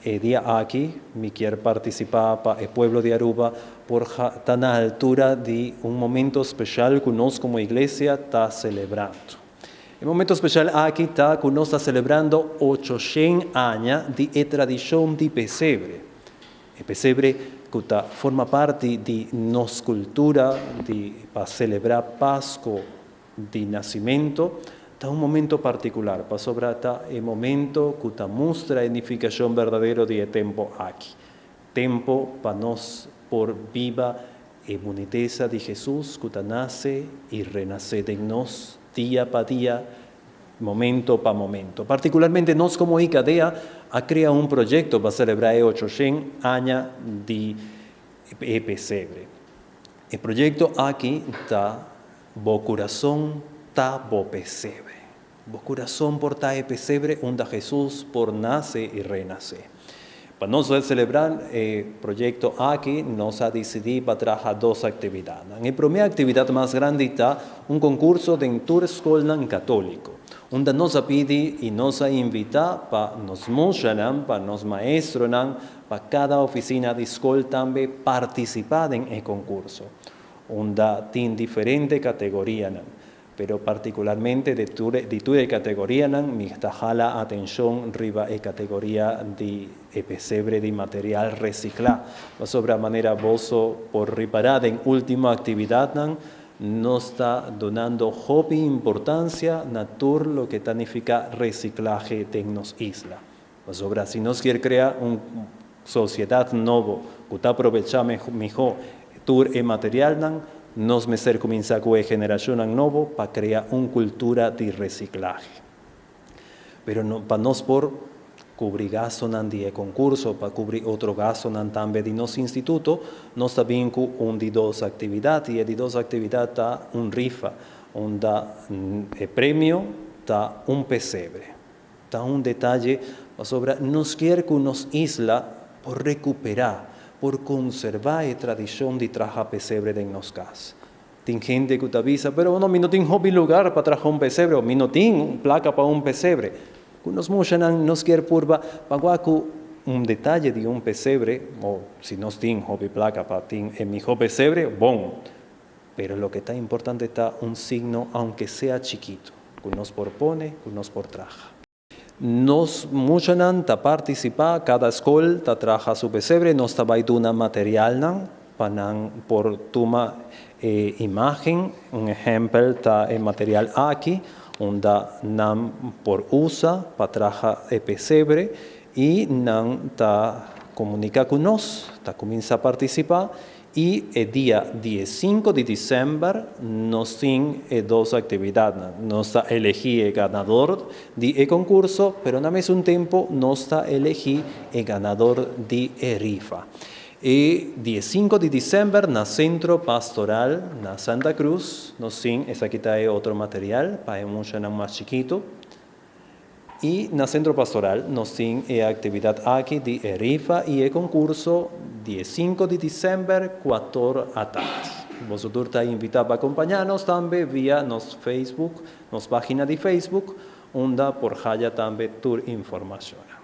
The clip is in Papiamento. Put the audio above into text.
E dia aki mi kier participa pa e pueblo di Aruba por ta na altura di un momento special cu nos como iglesia ta celebrando. E momento special aki ta cu nos ta celebrando 800 aña di e tradicion di pesebre. E pesebre cu ta forma parti di nos cultura di pa celebra Pasco di nacimento, ta un momento particular, pasobra ta e momento cu ta mustra e nificacion berdadero di e tempo aki. Tempo pa nos por biba e bunitesa di Jesus cu ta nace y renace den nos dia pa dia, momento pa momento. Particularmente nos como IKDA a crea un proyecto pa celebra e 800 aña di e pesebre. E proyecto aki ta "Bo Curason Ta Bo Pesebre". Bo curason por ta e pesebre unda Jesus por nace y renace. Pa nos celebra e proyecto aki, nos a dicidi pa traha dos actividad. E prome actividad mas grandi ta un concurso den tur scol catolico, unda nos a pidi y nos a invita pa nos muchanan, pa nos maestronan, pa cada oficina di scol tambe participa den e concurso, unda tin diferente categoria, pero particularmente di tur categoria mi ta hala atencion riba e categoria di pesebre di material recicla. Pasobra manera boso por ripara den ultimo actividad, nos ta dunando hopi importancia na tur loke ta significa reciclahe den nos isla. Pasobra si nos kier crea un sociedad nobo cu ta aprovecha miho tur e material, nos mester cuminsa cu e generacion nobo pa crea un cultura di reciclahe. Pero no, pa nos por cubri gastonan di concurso, pa cubri otro gastonan tambe di nos instituto, nos ta bin cu un di dos actividad, y e di dos actividad ta un rifa, unda e premio ta un pesebre. Ta un detaye pasobra nos kier cu nos isla por recupera, por conserva e tradicion di traha pesebre den nos cas. Tin hende cu ta bisa: "Pero no, mi no tin hopi lugar pa traha un pesebre, mi no tin placa pa un pesebre". Cu nos muchanan nos kier purba pa cu un detaye di un pesebre, o si nos tin hopi placa pa tin e miho pesebre, bon. Pero loke ta importante ta un signo, aunke sea chikito, cu nos por pone, cu nos por traha. Nos muchanan ta participa, cada scol ta traha su pesebre, nos ta bay duna materialnan pa nan por tuma imagen. Un ehempel ta e material aki, unda nan por usa pa traha e pesebre y nan ta comunica cu nos, ta cuminsa participa y e dia 15 di december nos tin dos actividad. Nos ta elegi e ganador di e concurso, pero na mesun tempo nos ta elegi e ganador di e rifa. E 15 di december na Centro Pastoral na Santa Cruz, nos tin, esaki ta otro material pa muchanan mas chikito. Y na Centro Pastoral nos tin e actividad aki di rifa y e concurso 15 di december, 4 atardi. Bo ta invita pa acompaña nos tambe via nos Facebook, nos pagina di Facebook, unda por haya tambe tur informacion.